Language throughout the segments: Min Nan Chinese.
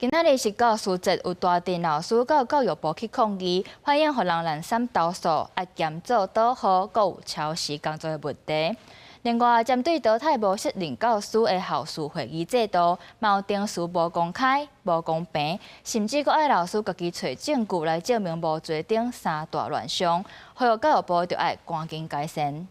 今仔日是教師節，有大陣老師到教育部去抗議，反映予人濫訕投訴，啊兼做倒號，閣有超時工作的問題。另外，針對淘汰無適任教師的校事會議制度，嘛有程序無公開、無公平，甚至閣愛老師家己揣證據來證明無罪等三大亂象，呼籲教育部著愛趕緊改善。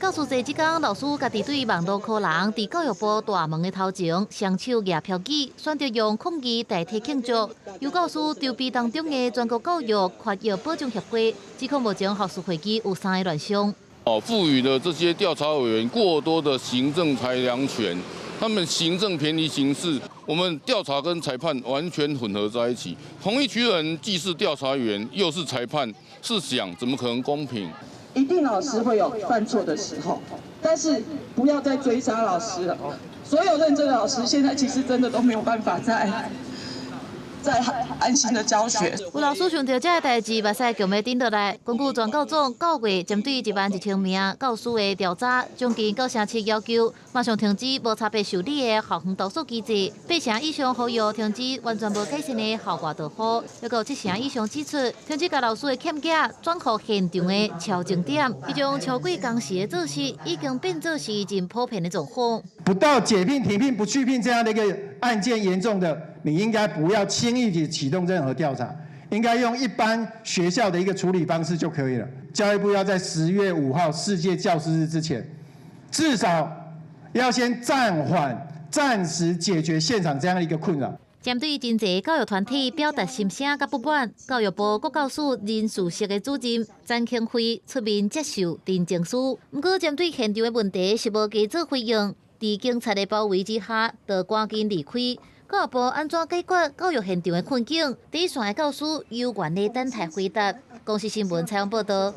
教師節這工，老師家己對網路予人佇教育部大門的頭前，雙手舉標語，選擇用抗議代替慶祝。由教師籌備當中的全國教育權益保障協會，指控目前校事會議有三个亂象。哦，賦予了這些調查委員過多的行政裁量權，他們行政便宜行事，我們調查跟裁判完全混合在一起。同一群人既是調查員，又是裁判，試想怎麼可能公平？一定老師會有犯錯的時候，但是不要再追殺老師了。所有認真的老師，現在其實真的都沒有辦法再安心的教學。有老師想著這个代誌，目屎強欲頂落來。根據全教總9月針對11,000名教師的調查，將近9成7要求馬上停止無差別受理的校園投訴機制。8成以上呼籲停止完全無改善的校外導呼，抑閣有7成以上指出停止共老師的欠額轉予現場的超鐘點。這種超過工時的做事，已經變做是真普遍的狀況。不到解聘、停聘、不續聘這樣的一個案件嚴重的，你應該不要輕易地啟動任何調查，應該用一般學校的一個處理方式就可以了。教育部要在10月5號世界教師日之前，至少要先暫緩、暫時解決現場這樣的一個困擾。針對真濟教育團體表達心聲佮不滿，教育部國教署人事室的主任詹慶輝出面接受陳情書，毋過針對現場的問題是無加做回應。佇警察的包圍之下，就趕緊離開。教育部按怎解決教育現場的困境？第一線的教師猶原咧等待回答。公視新聞採訪報道。